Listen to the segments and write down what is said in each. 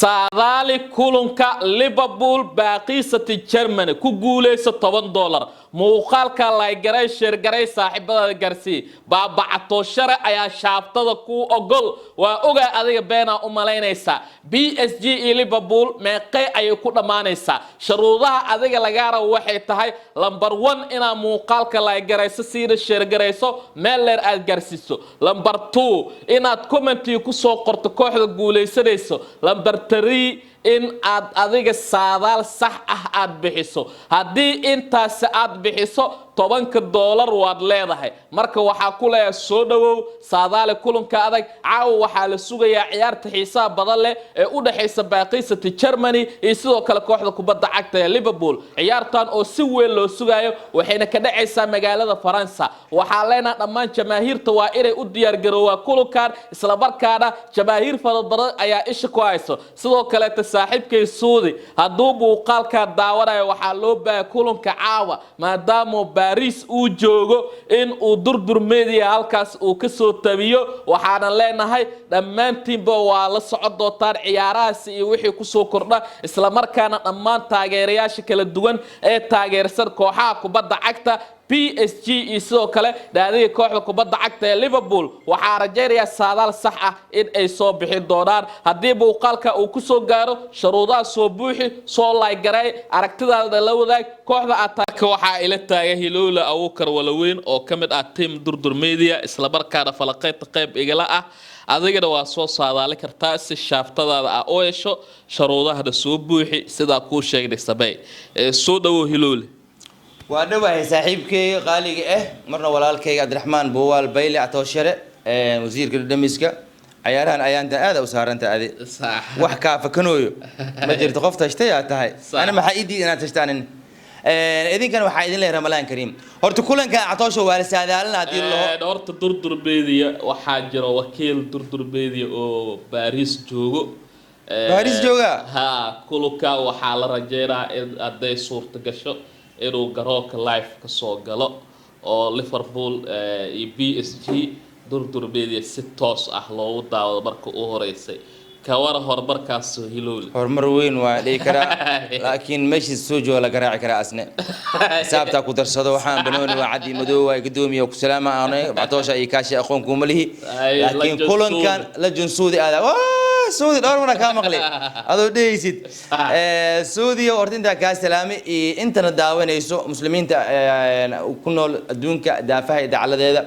Saadaali kulanka Liverpool baaqiisati Germany, ku guuleyso $10. Muuqaalka like garay, share garay, saaxiibadaada gaarsii. Baabacatooshare ayaa shaaftada kuu ogol. Waa ogaa, adiga beenaa u malaynaysaa. PSG iyo Liverpool meeqee ayay ku dhammaanaysaa? Sharuudaha adiga lagaa rabo waxay tahay: number one, inaad muuqaalka like garayso, siina share garayso, meel leer aad gaarsiiso; number two, inaad commentiga kusoo qorto kooxda guuleysanayso; number three, in aad adiga saadaal sax ah aad bixiso. Haddii intaasi aad bixiso, $10 waad leedahay. Marka waxaa ku leeyahay, soo dhowow. Saadaale kulanka adag caawa. Waxaa la sugayaa ciyaarta xiisaha badan leh ee u dhexaysa baaqiisati Germany iyo sidoo kale kooxda kubadda cagta ee Liverpool. Ciyaartan oo si weyn loo sugayo waxayna ka dhacaysaa magaalada Faransa. Waxaa leenaha dhammaan jamaahiirta waa inay u diyaargaroowaan kulankan, islamarkaana jamaahiir fara badan ayaa isha ku hayso. Sidoo kaleeta, saaxiibkay Suudi hadduu muuqaalkaa daawanayo, waxaa loo baahaya kulanka caawa, maadaama Baris uu joogo, in uu Durdur Media halkaas uu kasoo tabiyo. Waxaana leenahay dhammaantiinba waa la socon doontaan ciyaarahaasi iyo wixii kusoo kordha, islamarkaana dhammaan taageerayaasha kala duwan ee taageersan kooxaha kubadda cagta PSG iyo sidoo kale naadiga kooxda kubadda cagta ee Liverpool, waxaa rajaynayaa saadaal sax ah in ay soo bixin doonaan. Haddii muuqaalka uu kusoo gaaro, sharuudaha soo buuxi, soo like garay, aragtidaada la wadaag kooxda aad. Waxaa ila taaga Hilowla Abuukar Walaweyn oo ka mid ah team Durdur Media, islamarkaana falaqaynta qayb igala ah. Adigana waa soo saadaali kartaa si shaaftadaada ah u hesho. Sharuudahana soo buuxi, sidaa kuu sheegnay samey. Soo dhawow, Hilowle. Waa dhowahay, saaxiibkeyga qaaliga ah, marna walaalkayga Cabdiraxmaan Buwaal Bayle Atooshare, wasiirka dhadhamiska cayaarahan. Ayaantan aada u saaranta adi, wax kaafakanooyo ma jirto. Qof tashtay aa tahay. Ana maxaa ii diid inaad tashtaan? Idinkan waxaa idin leeyahay Ramalaan Kariim. Horta kulankan, Catoosho, waa la saadaalina haddii laho. Horta Durdur Media waxaa jira wakiil Durdur Media oo Baris joogo. Baris jooga? Ha, kulanka waxaa la rajeynaa in hadday suurta gasho inuu garoonka live kasoo galo oo Liverpool iyo PSG Durdur Media si toos ah loogu daawado marka u horeysay. Kawara horumarkaas, Hilowle. Horumar weyn waa dhihi karaa, laakiin meeshiis soo jooga la garaaci karaa. Asne xisaabtaa ku darsado. Waxaan banooni waa caddi madow. Waa gadoomiya ku salaama aanay Catoosha iyo kaashi aqoon kuma lihi, laakiin kulankan la junsuudi aada waa Saudi dhowr mana kaa maqli adoo dhehaysid Saudiya. Horta intaa kaa salaamay iyo intana daawanayso muslimiinta ku nool adduunka daafaha iyo dacaladeeda.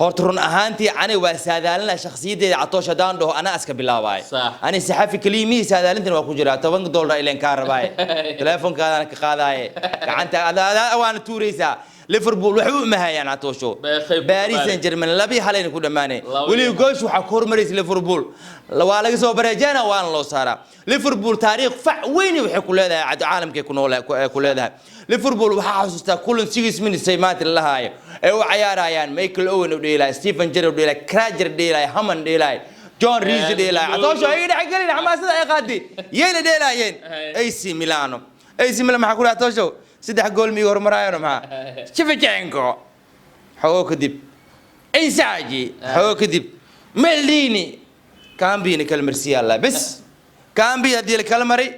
Horta run ahaantii ani waa saadaalina shakhsiyadeeda, Catoosh. Haddaan dhaho anaa iska bilaabaayo, ani saxafi keliya mihii, saadaalintan waa ku jiraa. $10 ileen kaa rabaaye, teleefonkaadana ka qaadaaye, gacanta waana tuuraysaa. Liverpool waxba uma hayaan, Catoosho. Paris Saint Germain 2-1 ku dhamaanay. Weliba goosh waxaa ku hormaraysa Liverpool, waa laga soo bareejeena, waana loo saaraa. Liverpool taariikh fac weyn waxay ku leedahay caalamkay ku nool ku leedahay. Liverpool waxaa xasuustaa kulan 6 minutes ay maanta la lahaayo ay u cayaarayaan. Michael Owen u dheelay, Steven Gerrard u dheelay, Carragher dheelay, Hammond dheelay, John Rees dheelay. Catoosho, ay dhex gelin xamaasada ay qaadi yayna dheelaayeen. AC Milano, AC Milan maxaa ku dhahay, Catoosho? Saddex gool miiga hormaraayano maxaa? Shevchenko xogoo kadib, Inzaghi xogoo kadib, Maldini Cambina kala marsiyaa la bes. Cambi haddii la kala maray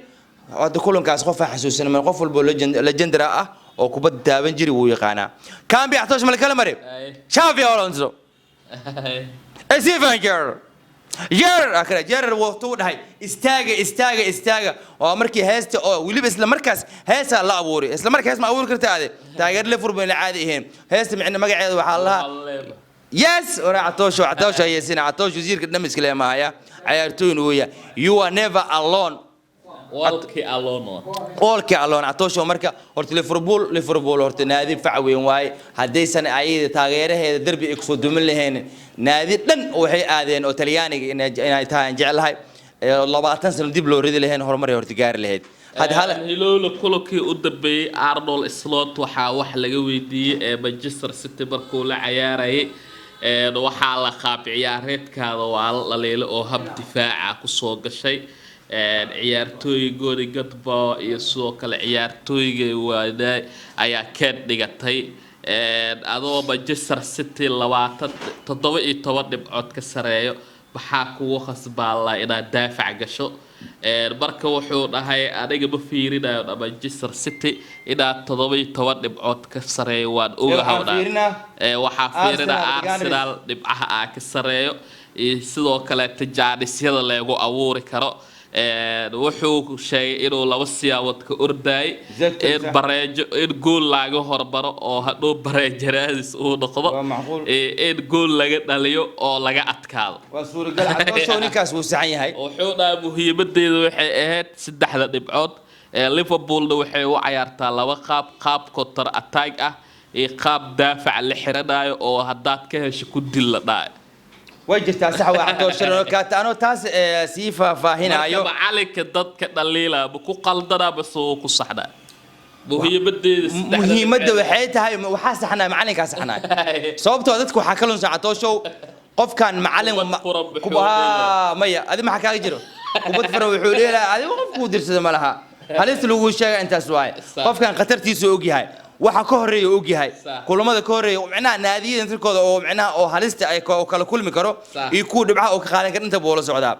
hadda kulankaas, qofaa xasuusan ma? Qof walbo legendary ah oo kubadda taaban jiri wuu yaqaanaa Cambi. Axtoosh, ma la kala maray? Xavi Alonso, Steven Gerrard, Gerrard akra Gerrard wuxuu dhahay: "Istaaga, istaaga, istaaga." Waa markii heesta oo weliba isla markaas heesa la abuuray. Isla markaas hees ma abuuri karta ade? Taageer Liverpool la caadi ahayn. Heesta micna magaceeda waxaa lahaa yes ora Catoosho. Catoosho hayeesina, Catoosho wasiirka dhamiska le mahaya, cayaartooyin weeya. You are never alone. Walkii alone. Oolkii alone, Catoosho. Marka horta Liverpool horta naadi fac weyn waaye. Haddaysan ayada taageeraheeda derbi ay kusoo dumin lahayn, naadi dhan waxay aadeen oo Talyaaniga inay tahay aan jeclahay, 20 sano dib loo ridi lahayn, horumar ay horta gaari lahayd. Hadda hal Hilowle, kulankii u dambeeyey Arnold Slot waxaa wax laga weydiiyey ee Manchester City markuu la cayaarayay. Waxaa la qaab ciyaareedkaada waa la dhaliilay oo hab difaaca kusoo gashay. Ciyaartooygoodi Gadbo iyo sidoo kale ciyaartooyga waadaay ayaa keed dhigatay, adoo Manchester City 27 dhibcood ka sareeyo. Maxaa kugu khasbaala inaad daafac gasho? Marka wuxuu dhahay, aniga ma fiirinayo dha Manchester City inaad 17 dhibcood ka sareeyo, waan ogahay. Waxaan fiirinaa Waxaa fiirina Arsenal, Gunners. Arsenal dhibcaha aa ka sareeyo iyo sidoo kaleeta jaanisyada leegu abuuri karo. Wuxuu sheegay inuu laba siyaabood ka ordayay in bareejo, in gool laga hormaro oo hadhow bareejo raadis uu noqdo Waa macquul. iyo in gool laga dhaliyo oo laga adkaado. Waa suuragal, Catooshow, ninkaas wuu saxan yahay. Wuxuu dhahay muhiimadeedu waxay ahayd saddexda dhibcood ee Liverpoolna waxay u cayaartaa laba qaab: qaab counter attack ah iyo qaab daafaca la xiranayo oo haddaad ka hesho ku dil la dhahay. Way jirtaa, sax waa, Catoosho kaata anoo taas sii faahfaahinaayo. Marka macalinka dadka dhaliila ma ku qaldanaa base wuu ku saxnaa muhiimadeeda saddexda Muhiimadda dhibcood? waxay tahay waxaa saxnaa macalinkaa saxnaa, sababtoo dadku waxaa ka lunsan, Catooshow, qofkan macalin Kubad furan wuxuu Maya, adi maxaa kaaga jiro? Kubad furan wuxuu dheelaa, adiga qofkuu dirsada ma laha, halista lagu sheega intaas waaye. Qofkan khatartiisu og yahay, waxa ka horeeya og yahay, kulamada ka horeeya, micnaha naadiyada tirkooda oo micnaha oo halista ay oo kala kulmi karo iyo kuwa dhibcaha oo ka qaadan kara inta buu la socdaa.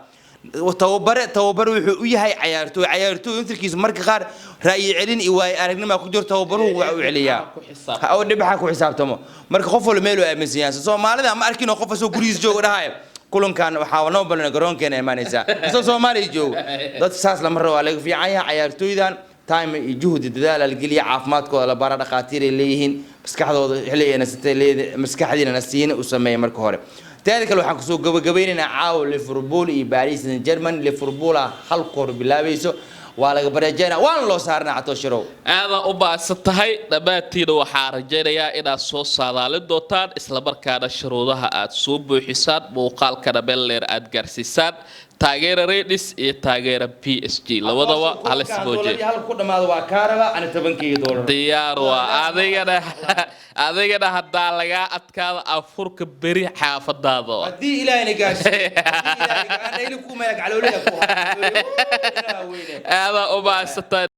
Tababare wuxuu u yahay cayaartooy, cayaartooy intarkiisa marka qaar ra'yi celin iyo waayo aragnima ku jiro, tababaruhu waa u celiyaa. Ku xisaabtamo. Oo dhibxa ku xisaabtamo. Marka qof walba meel uu aaminsan yahay. Soomaalida ma arkin oo qof asoo gurigiisa jooga dhahaya kulankan waxaa noo balan garoonkeena imaanaysaa isoo Soomaaliya joogo. Dad saas lama rabo, waa laga fiican yahay. Cayaartooydan time iyo juhdi dadaal la geliya, caafimaadkooda la bara, dhakhaatiir ay leeyihiin, maskaxdooda xilli ay nasatay leeyihiin, maskaxdiina nasiina u sameeya marka hore. Teeda kale, waxaan kusoo gabagabeynaynaa caawa Liverpool iyo Paris Saint Germain. Liverpool hal koor bilaabayso, waa laga bareejeynaa, waana loo saarnaa, Catooshirow. Aada u baahsan tahay dhammaantiina. Waxaa rajaynayaa inaad soo saadaalin doontaan, islamarkaana shuruudaha aad soo buuxisaan, muuqaalkana meel dheer aad gaarsiisaan. Taageera Reds iyo taageera PSG labadaba halis mooje. Hal ku dhamaado waa kaaraba ana tobankeyga doolar. Diyaar waa. Adigana haddaa lagaa adkaado, afurka beri xaafadaada waa. Haddii Ilaahayna gaarsiiyo, haddii Ilaahay ku meel calooliya ku Aada u baahsan tahay.